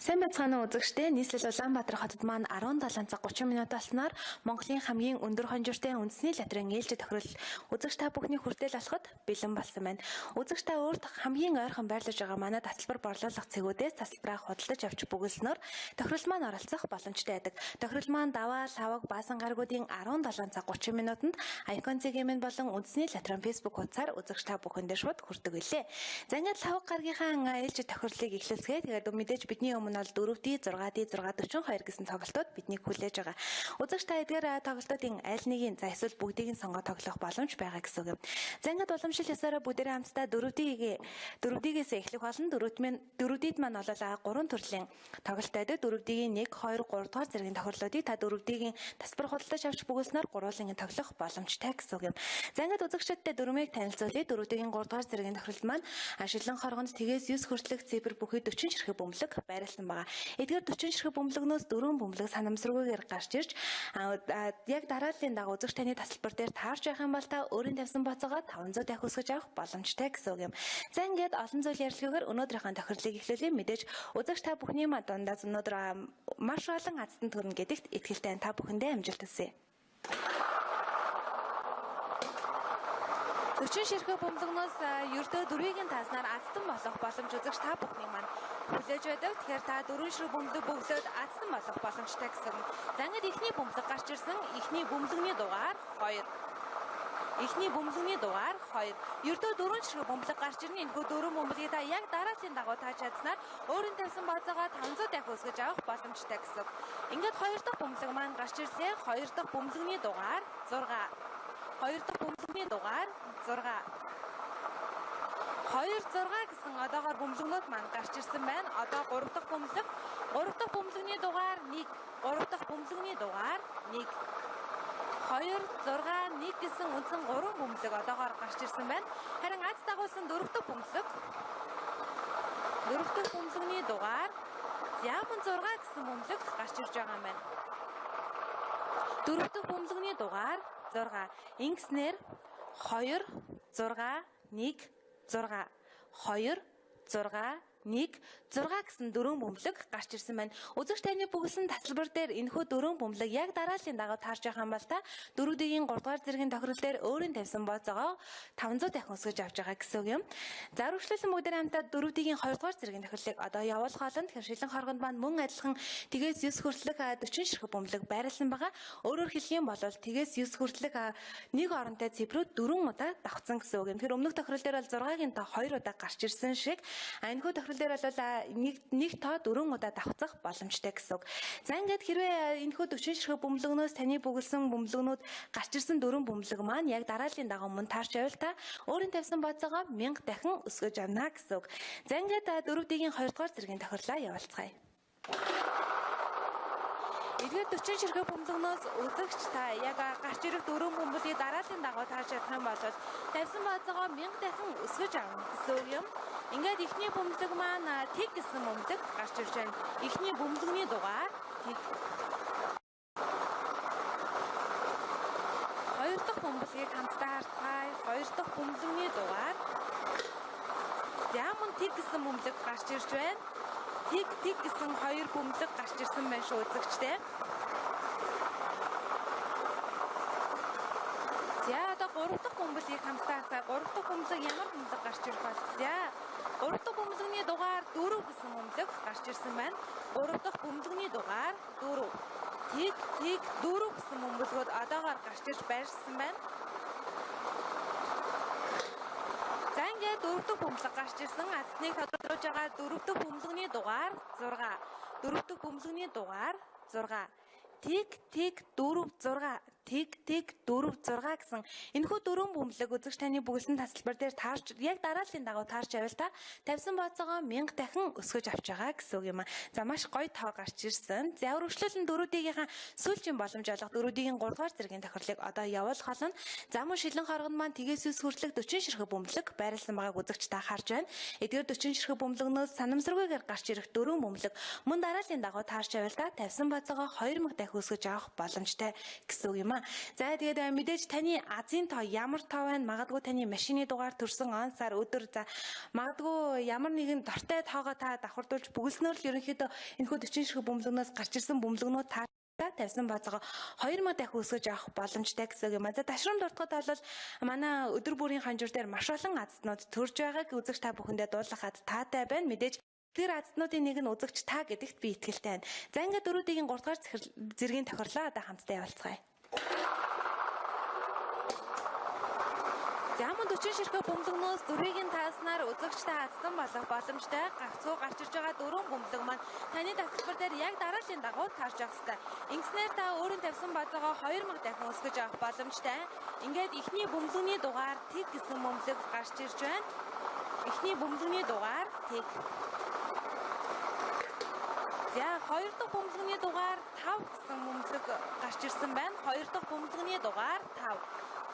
Сайн байцгаана уу үзэгчдээ. Нийслэл Улаанбаатар хотод маань 17 цаг 30 минут болсноор Монголын хамгийн өндөр хонжиртой үндэсний лотерейн ээлжид тохирол үзэгч та бүхний хүртэл олоход бэлэн болсон байна. Үзэгч та өөрт хамгийн ойрхон байрлаж байгаа манай тасалбар борлуулах цэгүүдээс тасалбараа худалдаж авч бүгэлснөөр тохирол маань оролцох боломжтой байдаг. Тохирол маань Даваа, Лаваг, Баасан гарагуудын 17 цаг 30 минутанд Icon цэгийн болон үндэсний лотерейн Facebook хуудасаар үзэгч та бүхэндээ шууд хүрдэг билээ. За ингээд Лаваг гарагийнхаа ээлжид тохирлыг эхлүүлцгээе. Тэгээд мэдээж бидний өмнө бол 4D, 6D, 642 гэсэн тоглолтууд биднийг хүлээж байгаа. Үзэгч та эдгээр тоглолтуудын аль нэгийг за эсвэл бүгдийг нь сонгоо тоглох боломж байгаа гэсэн үг юм. За ингээд уламжлал ёсоороо бүгдээрээ хамтдаа 4D-гээс эхлэх болно. 4D-д маань бол 3 төрлийн тоглолт байдаг. 4D-ийн 1, 2, 3 дугаар зэргийн тохиолдлуудыг та 4D-ийн тасалбар худалдаж авч бүгэлснээр гурвуулангийн тоглох боломжтой гэсэн үг юм. За ингээд үзэгчдэд дөрмийг танилцуулъя. 4D-ийн 3 дугаар зэргийн тохиолдолд маань шилэн хоргонд тэгээс 9 хүртэлх цифр бүхий 40 ширхэг бөмбөлөг байрлсан байгаа. Эдгээр 40 ширхэг бөмбөлгнөөс 4 бөмбөлөг санамсаргүйгээр гарч ирж яг дарааллын дагуу үзэгч таны тасалбар дээр таарч байх юм бол та өөрийн тавьсан бооцоогоо 500 дахь өсгөж авах боломжтой гэсэн үг юм. За ингээд олон зүйл ярилцлагаар өнөөдрийнхөө тохирлыг эхлүүлье. Мэдээж үзэгч та бүхний дундаас өнөөдөр маш олон азтан төрнө гэдэгт итгэлтэй та бүхэндээ амжилт хүсье. 40 ширхэг бөмбөлгнөөс ердөө дөрвийг нь тааснаар азтан болох боломж үзэгч та бүхний маань хүлээж байдаг. Тэгэхээр та 4 ширхэг бөмбөлөг бөглөөд азтан болох боломжтой гэсэн. За ингээд эхний бөмбөлөг гарч ирсэн. Эхний бөмбөлөгний дугаар 2. Эхний бөмбөлөгний дугаар 2. Ердөө 4 ширхэг бөмбөлөг гарч ирнэ. Энэхүү 4 бөмбөлгийг та яг дарааллын дагуу тааж чадсанаар өөрийн тавьсан бооцоогоо 500 дахь өсгөж авах боломжтой гэсэн. Ингээд 2 дахь бөмбөлөг маань гарч ирлээ. 2 дахь бөмбөлөгний дугаар 6. 2 дахь бөмбөлөгний дугаар 6. 2 6 гэсэн одоогоор бөмбөлгнүүд маань гарч ирсэн байна. Одоо 3 дахь бөмбөлөг, 3 дахь бөмбөлөгний дугаар 1, 3 дахь бөмбөлөгний дугаар 1. 2 6 1 гэсэн үндсэн 3 бөмбөлөг одоогоор гарч ирсэн байна. Харин аз дагуулсан 4 дахь бөмбөлөг, 4 дахь бөмбөлөгний дугаар Зяман 6 гэсэн бөмбөлөг гарч ирж байгаа юм байна. 4 дахь бөмбөлөгний дугаар 6. Ингэснээр 2 6 1 6 2 6 1 6 гэсэн дөрвөн бөмбөлөг гарч ирсэн байна. Үзэгч таны бүгэлсэн тасалбар дээр энэхүү дөрвөн бөмбөлөг яг дарааллын дагуу таарч байгаа юм бол та 4D-ийн 3 дугаар зэргийн тохирол дээр өөрийн тавьсан бооцоогоо 500 дахин өсгөж авч байгаа гэсэн үг юм. За үргэлжлүүлэн бүгдээрээ хамтдаа 4D-ийн 2 дугаар зэргийн тохирлыг одоо явуулах болно. Тэгэхээр шилэн хоргонд маань мөн адилхан тэгээс 9 хүртэлх 40 ширхэг бөмбөлөг байрлсан байгаа. Өөрөөр хэлэх юм бол тэгээс 9 хүртэлх нэг оронтой цифрүүд 4 удаа давхцсан гэсэн үг юм. Тэгэхээр өмнөх тохирол дээр бол 6-гийн тоо 2 удаа гарч ирсэн шиг энэхүү тохирол дээр бол нэг тоо 4 удаа давхцах боломжтой гэсэн үг. За ингээд хэрвээ энэхүү 40 ширхэг бөмбөлгнөөс таны бүгэлсэн бөмбөлгнүүд гарч ирсэн 4 бөмбөлөг маань яг дарааллын дагуу мөн таарч байвал та өөрийн тавьсан бооцоогоо 1000 дахин өсгөж авна гэсэн үг. За ингээд 4D-ийн 2 дугаар зэргийн тохирлоо явуулцгаая. Эдгээр 40 ширхэг бөмбөлгнөөс үзэгч та яг гарч ирэх 4 бөмбөлгийг дарааллын дагуу таарч чадах юм бол тавьсан бооцоогоо 1000 дахин өсгөж авна гэсэн үг юм. Ингээд эхний бөмбөлөг маань тэг гэсэн бөмбөлөг гарч ирж байна. Эхний бөмбөлөгний дугаар тэг. Хоёр дахь бөмбөлгийг хамтдаа харцгаая. Хоёр дахь бөмбөлөгний дугаар Зяман тэг гэсэн бөмбөлөг гарч ирж байна. Тэг тэг гэсэн хоёр бөмбөлөг гарч ирсэн байна шүү үзэгчдээ. За одоо 3 дахь бөмбөлгийг хамтдаа харцгаая. 3 дахь бөмбөлөг ямар бөмбөлөг гарч ирэх бол? За 3 дахь бөмбөлөгний дугаар 4 гэсэн бөмбөлөг гарч ирсэн байна. 3 дахь бөмбөлөгний дугаар 4. Тэг тэг 4 гэсэн бөмбөлгүүд одоогоор гарч ирж байрсан байна. За ингээд 4 дахь бөмбөлөг гарч ирсэн. Азтныг тодорхойлж байгаа 4 дахь бөмбөлөгний дугаар 6. 4 дахь бөмбөлөгний дугаар 6. Тэг тэг 4 6 тэг тэг 4 6 гэсэн энэхүү дөрвөн бөмбөлөг үзэгч таны бүгэлсэн тасалбар дээр таарч яг дарааллын дагуу таарч байвал та тавьсан бооцоогоо 1000 дахин өсгөж авч байгаа гэсэн үг юм а. За маш гоё тоо гарч ирсэн. За үргэлжлүүлэн 4D-ийн сүүлчийн боломж олох 4D-ийн 3 дугаар зэргийн тохирлыг одоо явуулах болно. За мөн шилэн хоргонд маань тэгээс 9 хүртэлх 40 ширхэг бөмбөлөг байрлсан байгааг үзэгч та харж байна. Эдгээр 40 ширхэг бөмбөлгнөөс санамсаргүйгээр гарч ирэх дөрвөн бөмбөлөг мөн дарааллын дагуу таарч байвал та тавьсан бооцоогоо 2000 дахин өсгөж авах боломжтой гэсэн үг юм а. юм а. За тэгээд мэдээж таны азийн тоо ямар тоо байна? Магадгүй таны машины дугаар төрсөн он сар өдөр, за магадгүй ямар нэгэн дортой тоогоо та давхардуулж бүгэлснөөр л ерөнхийдөө энэхүү 40 ширхэг бөмбөлгнөөс гарч ирсэн бөмбөлгнүүд та тавьсан баазгаа 2000 дахин өсгөж авах боломжтой гэсэн үг юм а. За ташрамд дуртахад бол манай өдөр бүрийн ханжуур дээр маш олон азтнууд төрж байгааг үзэгч та бүхэндээ дуулгахад таатай байна. Мэдээж тэр азтнуудын нэг нь үзэгч та гэдэгт би итгэлтэй байна. За ингээд дөрүүдийн 3 дугаар зэргийн тохирлоо одоо хамтдаа явуулцгаая. За мөн 40 ширхэг бөмбөлгнөөс дөрвийг нь тааснаар үзэгчтэй азтан болох боломжтой гагцхүү гарч ирж байгаа дөрвөн бөмбөлөг маань таны тасалбар дээр яг дарааллын дагуу таарч явах ёстой. Ингэснээр та өөрийн тавьсан базаагаа 2000 дахин өсгөж авах боломжтой. Ингээд эхний бөмбөлгөний дугаар тэг гэсэн бөмбөлөг гарч ирж байна. Эхний бөмбөлгөний дугаар тэг. За хоёр дахь бөмбөлгөний дугаар 5 гэсэн бөмбөлөг гарч ирсэн байна. Хоёр дахь бөмбөлгөний дугаар 5.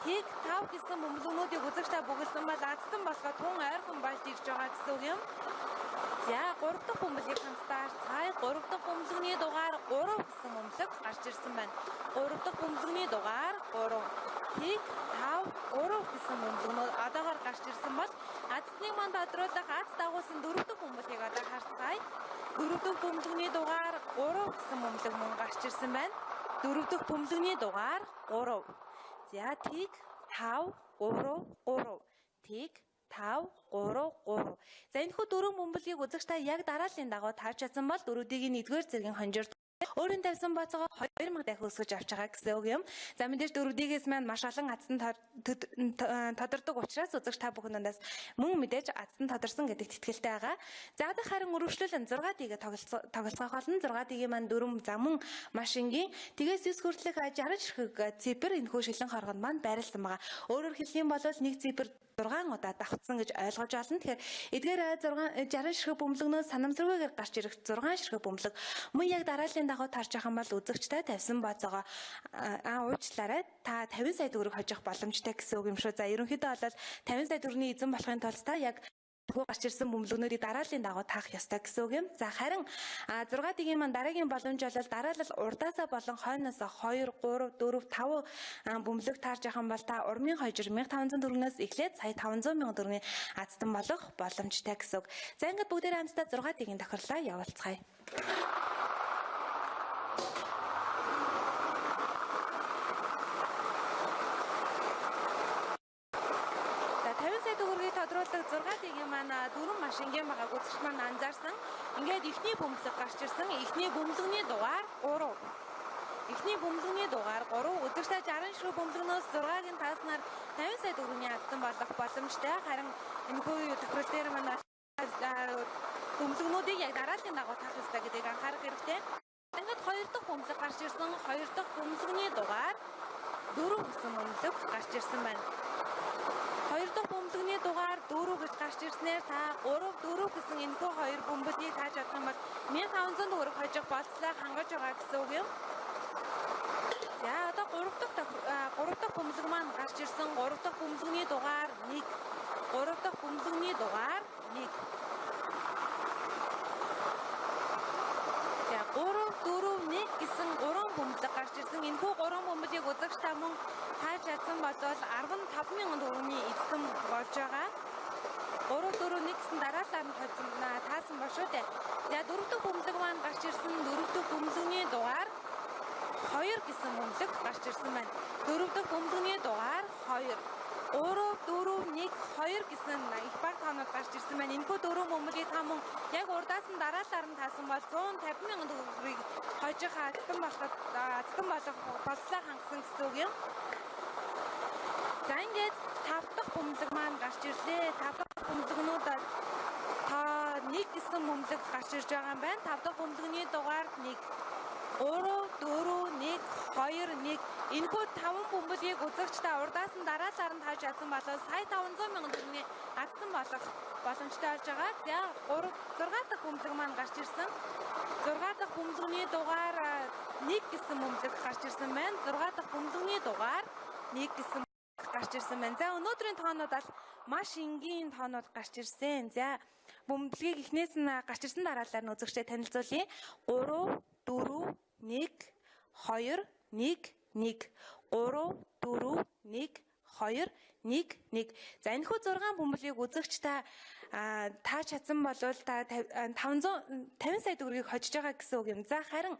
Тэг 5 гэсэн бөмбөлгнүүдийг үзэгч та бүгэлсэн бол азтан болохоо тун ойрхон болж ирж байгаа гэсэн үг юм. За 3 дахь бөмбөлгийг хамтдаа харцгаая. 3 дахь бөмбөлгөний дугаар 3 гэсэн бөмбөлөг гарч ирсэн байна. 3 дахь бөмбөлгөний дугаар 3. Тэг 5 3 гэсэн бөмбөлгнүүд одоогоор гарч ирсэн бол азтныг манд тодруулах аз дагуулсан 4 дахь бөмбөлгийг одоо харцгаая. 4 дахь бөмбөлгөний дугаар 3 гэсэн бөмбөлөг мөн гарч ирсэн байна. 4 дахь бөмбөлгөний дугаар 3. За тэг 5 3 3. Тэг 5 3 3. За энэхүү дөрвөн бөмбөлгийг үзэгч та яг дарааллын дагуу таарч чадсан бол дөрүүдийг нэгдүгээр зэргийн хонжир өөрийн тавьсан бооцоогоо 2000 дахин өсгөж авч байгаа гэсэн үг юм. За мэдээж дөрүүдийгээс маань маш олон азтан тодордог учраас үзэгч та бүхэн дундаас мөн мэдээж азтан тодорсон гэдэгт итгэлтэй байгаа. За одоо харин өргөжлөлн 6 дийгээ тоглолцоох болно. 6 дийгийн маань дөрвөн за мөн маш энгийн. Тэгээс 9 хүртэлх 60 ширхэг цифр энэхүү шилэн хоргонд маань байрлсан байгаа. Өөрөөр хэлэх юм бол нэг цифр 6 удаа давхцсан гэж ойлгож олно. Тэгэхээр эдгээр 60 ширхэг бөмбөлгнөөс санамсаргүйгээр гарч ирэх 6 ширхэг бөмбөлөг мөн яг дарааллын дагуу тарж явах юм бол үзэгчтэй тавьсан бооцоогоо уучлаарай та 50 сая төгрөг хожих боломжтой гэсэн үг юм шүү. За ерөнхийдөө бол 50 сая төгрөгийн эзэн болохын тулд та яг хүү гарч ирсэн бөмбөлгнүүдийг дарааллын дагуу таах ёстой гэсэн үг юм. За харин 6 дгийн маань дараагийн боломж бол дараалал урдаасаа болон хойноосоо 2 3 4 5 бөмбөлөг таарж явах юм бол та урмын хожир 1500 төгрөгнөөс эхлээд сая 500 мянган төгрөгийн азтан болох боломжтой гэсэн үг. За ингээд бүгдээрээ хамтдаа 6 дгийн тохирлоо явуулцгаая. За 50 сая төгрөгийг тодруулдаг 6 дгийн маань дөрвөн маш энгийн байгааг үзэгч маань анзаарсан. Ингээд эхний бөмбөлөг гарч ирсэн. Эхний бөмбөлгөний дугаар 3. Эхний бөмбөлгөний дугаар 3. Үзэгч та 60 ширхэг бөмбөлгнөөс 6-ыг нь тааснаар 50 сая төгрөгийн азтан болох боломжтой. Харин энэхүү тохирол дээр маань бөмбөлгнүүдийг яг дарааллын дагуу таах ёстой гэдгийг анхаарах хэрэгтэй. Ингээд хоёр дахь бөмбөлөг гарч ирсэн. Хоёр дахь бөмбөлгөний дугаар 4 гэсэн бөмбөлөг гарч ирсэн байна. Хоёр дахь бөмбөлгөний дугаар 4 гэж гарч ирснээр та 3 4 гэсэн энэхүү хоёр бөмбөлгийг тааж чадах юм бол 1500 төгрөг хожих болцлоо хангаж байгаа гэсэн үг юм. За одоо 3 дахь бөмбөлөг маань гарч ирсэн. 3 дахь бөмбөлгөний дугаар 1. 3 дахь бөмбөлгөний дугаар 1. За 3 4 1 гэсэн 3 бөмбөлөг гарч ирсэн. Энэхүү 3 бөмбөлгийг үзэгч та мөн тааж чадсан бол 15 мянган төгрөгийн эзэн болж байгаа. 3 4 1 гэсэн дараалалаар нь таасан ба шүү дээ. За 4 дахь бөмбөлөг маань гарч ирсэн. 4 дахь бөмбөлгөний дугаар 2 гэсэн бөмбөлөг гарч ирсэн байна. 4 дахь бөмбөлгөний дугаар 2. 3 4 1 2 гэсэн их бага тоонууд гарч ирсэн байна. Энэхүү дөрвөн бөмбөлгийг та мөн яг урдаас нь дараалалаар нь таасан бол 150 мянган төгрөгийг хожих азтан болох болцлоо хангасан гэсэн үг юм. За ингээд 5 дахь бөмбөлөг маань гарч ирлээ. 5 дахь бөмбөлгнүүд та 1 гэсэн бөмбөлөг гарч ирж байгаа юм байна. 5 дахь бөмбөлгөний дугаар 1. 3 4 1 2 1. Энэхүү 5 бөмбөлгийг үзэгч та урдаас нь дараалалаар нь тааж чадсан бол сая 500 мянган төгрөгийн азтан болох боломжтой болж байгаа. За 3 6 дахь бөмбөлөг маань гарч ирсэн. 6 дахь бөмбөлгөний дугаар 1 гэсэн бөмбөлөг гарч ирсэн байна. 6 дахь бөмбөлгөний дугаар 1 гэсэн гарч ирсэн байна. За өнөөдрийн тоонууд бол маш энгийн тоонууд гарч ирсэн. За бөмбөлгийг эхнээс нь гарч ирсэн дараалалаар нь үзэгчдэд танилцуулъя. 3 4 1 2 1 1. 3 4 1 2 1 1. За энэхүү 6 бөмбөлгийг үзэгч та тааж чадсан бол та 550 сая төгрөгийг хожиж байгаа гэсэн үг юм. За харин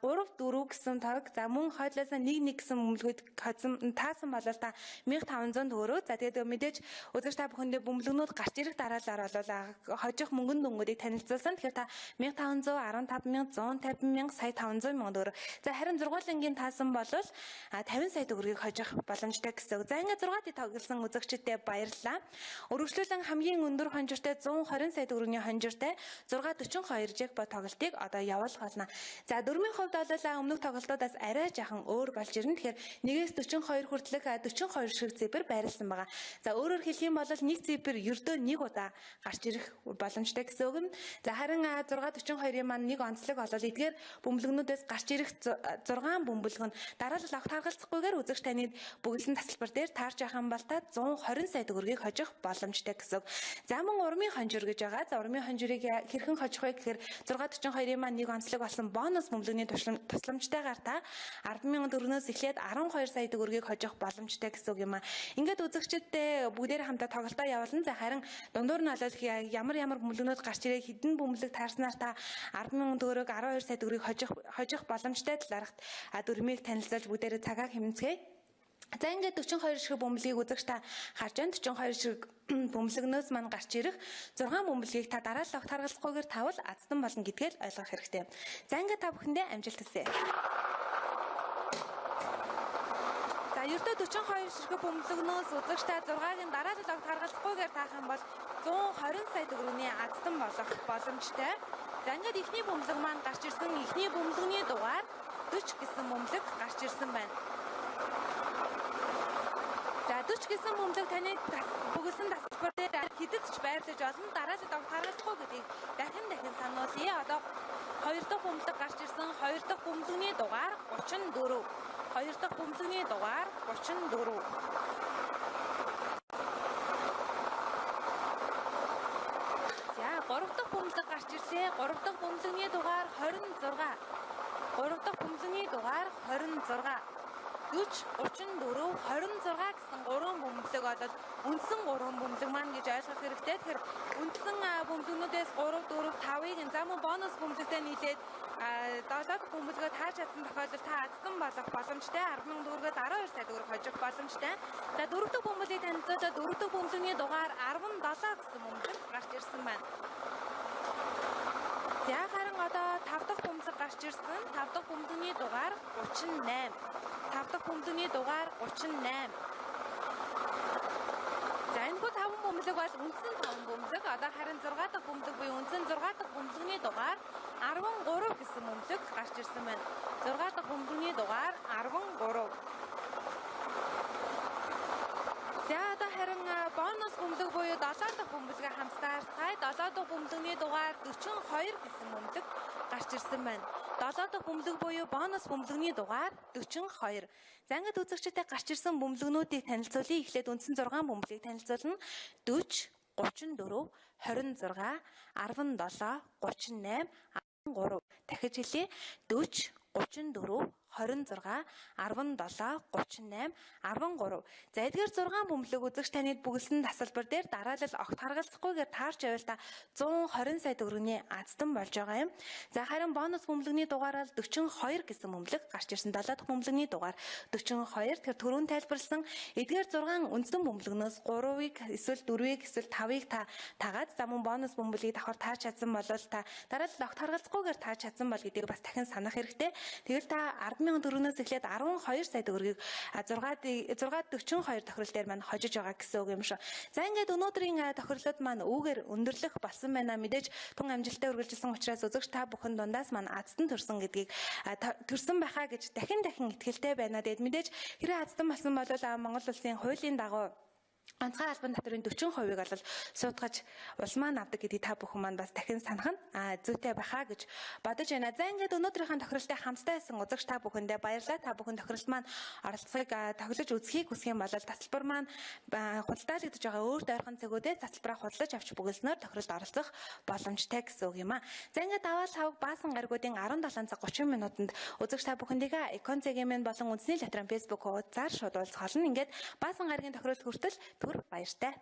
3 4 гэсэн тоог, за мөн хойдлоосоо 1 1 гэсэн бөмбөлгүүд хоцсон таасан бол та 1500 төгрөг. За тэгээд мэдээж үзэгч та бүхэндээ бөмбөлгнүүд гарч ирэх дараалалаар бол хожих мөнгөн дүнгуудыг танилцуулсан. Тэгэхээр та 1500, 15150 мянга, сая 500 мянга төгрөг. За харин 6-лангийн таасан бол 50 сая төгрөгийг хожих боломжтой гэсэн үг. За ингээд 6 д тоглосон үзэгчдэд баярлалаа. Өргөжлүүлэн хамгийн өндөр хонжиртой 120 сая төгрөгийн хонжиртой 642 джекпот тоглолтыг одоо явуулах болно. За дөрмийн хувьд бол өмнөх тоглолтуудаас арай жаахан өөр болж ирнэ. Тэгэхээр 1-ээс 42 хүртэлх 42 шиг цифр байрлсан байгаа. За өөрөөр хэлэх юм бол нэг цифр ердөө нэг удаа гарч ирэх боломжтой гэсэн үг юм. За харин 642-ийн маань нэг онцлог бол эдгээр бөмбөлгнүүдээс гарч ирэх 6 бөмбөлг нь дараалал огт харгалзахгүйгээр үзэгч таны бөглөн тасалбар дээр таарч явах юм бол та 120 сая төгрөгийг хожих боломжтой гэсэн үг. За мөн урмын хонжир гэж байгаа. За урмын хонжирыг хэрхэн хожих вэ гэхээр 642-ийн маань нэг онцлог болсон бонус бөмбөлгөний тусламжтайгаар та 10,000 төгрөгнөөс эхлээд 12 сая төгрөгийг хожих боломжтой гэсэн үг юм аа. Ингээд үзэгчдээ бүгдээр хамтаа тоглолтоо явуулна. За харин дундуур нь бол ямар ямар бөмбөлгнүүд гарч ирээ, хэдэн бөмбөлөг таарснаар та 10,000 төгрөг, 12 сая төгрөгийг хожих боломжтой талаарх дүрмийг танилцуулж бүгдээрээ цагаа хэмнэцгээе. За ингээд 42 ширхэг бөмбөлгийг үзэгч та харж байна. 42 ширхэг бөмбөлгнөөс маань гарч ирэх 6 бөмбөлгийг та дараалал огт харгалзахгүйгээр тавал азтан болно гэдгээ л ойлгох хэрэгтэй. За ингээд та бүхэндээ амжилт хүсье. За ердөө 42 ширхэг бөмбөлгнөөс үзэгч та 6-гийн дараалал огт харгалзахгүйгээр таах юм бол 120 сая төгрөгийн азтан болох боломжтой. За ингээд эхний бөмбөлөг маань гарч ирсэн. Эхний бөмбөлгөний дугаар 40 гэсэн бөмбөлөг гарч ирсэн байна. За 40 гэсэн бөмбөлөг таны бөглөсөн тасалбар дээр хэдэд ч байрлаж болно. Дараалал огт харгалзахгүй гэдгийг дахин дахин сануулъя. Одоо 2 дахь бөмбөлөг гарч ирсэн. 2 дахь бөмбөлгөний дугаар 34. 2 дахь бөмбөлгөний дугаар 34. За 3 дахь бөмбөлөг гарч ирлээ. 3 дахь бөмбөлгөний дугаар 26. 3 дахь бөмбөлгөний дугаар 26. 40, 34, 26 гэсэн 3 бөмбөлөг бол үндсэн 3 бөмбөлөг маань гэж ойлгох хэрэгтэй. Тэгэхээр үндсэн бөмбөлгнүүдээс 3, 4, 5-ыг за мөн бонус бөмбөлөгтэй нийлээд 7 дахь бөмбөлгөө тааж чадсан тохиолдолд та азтан болох боломжтой. 10,000 төгрөгөөс 12 сая төгрөг хожих боломжтой. За 4 дахь бөмбөлгийг танилцуулаад 4 дахь бөмбөлгөний дугаар 17 гэсэн бөмбөлөг гарч ирсэн байна. За харин одоо 5 дахь бөмбөлөг гарч ирсэн. 5 дахь бөмбөлгөний дугаар 38. 5 дахь бөмбөлгөний дугаар 38. За энэхүү 5 бөмбөлөг бол үндсэн 5 бөмбөлөг. Одоо харин 6 дахь бөмбөлөг буюу үндсэн 6 дахь бөмбөлгөний дугаар 13 гэсэн бөмбөлөг гарч ирсэн байна. 6 дахь бөмбөлгөний дугаар 13. За одоо харин бонус бөмбөлөг буюу 7 дахь бөмбөлгөө хамтдаа харцгаая. 7 дахь бөмбөлгөний дугаар 42 гэсэн бөмбөлөг гарч ирсэн байна. 7 дахь бөмбөлөг буюу бонус бөмбөлгөний дугаар 42. За ингээд үзэгчдэд гарч ирсэн бөмбөлгнүүдийг танилцуулъя. Эхлээд үндсэн 6 бөмбөлгийг танилцуулна. 40, 34, 26, 17, 38, 13. Дахиж хэлье. 40, 34, 26, 17, 38, 13. За эдгээр 6 бөмбөлөг үзэгч таны бөглөсөн тасалбар дээр дараалал огт харгалзахгүйгээр таарч байвал та 120 сая төгрөгийн азтан болж байгаа юм. За харин бонус бөмбөлгөний дугаараар 42 гэсэн бөмбөлөг гарч ирсэн. 7 дахь бөмбөлгөний дугаар 42. Тэгэхээр түрүүн тайлбарлсан эдгээр 6 үндсэн бөмбөлгнөөс 3-ыг эсвэл 4-ыг эсвэл 5-ыг та тагаад за мөн бонус бөмбөлгийг давхар таарч чадсан бол та дараалал огт харгалзахгүйгээр таарч чадсан бол гэдгийг бас дахин санах хэрэгтэй. Тэгэл та 10,000 төгрөгнөөс эхлээд 12 сая төгрөгийг 6 642 тохирол дээр маань хожиж байгаа гэсэн үг юм шүү. За ингээд өнөөдрийн тохирлууд маань үүгээр өндөрлөх болсон байна. Мэдээж тун амжилттай үргэлжилсэн учраас үзэгч та бүхэн дундаас маань азтан төрсөн гэдгийг төрсөн байхаа гэж дахин дахин итгэлтэй байна. Тэгээд мэдээж хэрэг азтан болсон бол Монгол улсын хуулийн дагуу Онцгой албан татварын 40%-ыг бол суудгаж улмаа авдаг гэдгийг та бүхэн маань бас дахин санах нь зүйтэй байхаа гэж бодож байна. За, ингээд өнөөдрийнхөө тохиролтой хамтдаа байсан үзэгч та бүхэндээ баярлалаа. Та бүхэн тохиролт маань оролцохыг, тоглож үзэхийг хүсэх юм бол тасалбар маань худалдаалагдаж байгаа өөр дойрхон цэгүүдээ тасалбараа худалдаж авч бүгэлснээр тохиролд оролцох боломжтой гэсэн үг юм а. За, ингээд даваал тавг баасан гаригуудын 17 цаг 30 минутанд үзэгч та бүхэндээ Icon цэгийн болон үндэсний латрын Facebook хуудасаар шууд уулзах болно. Ингээд баасан гарагийн тохиролт хүртэл түр баяртай.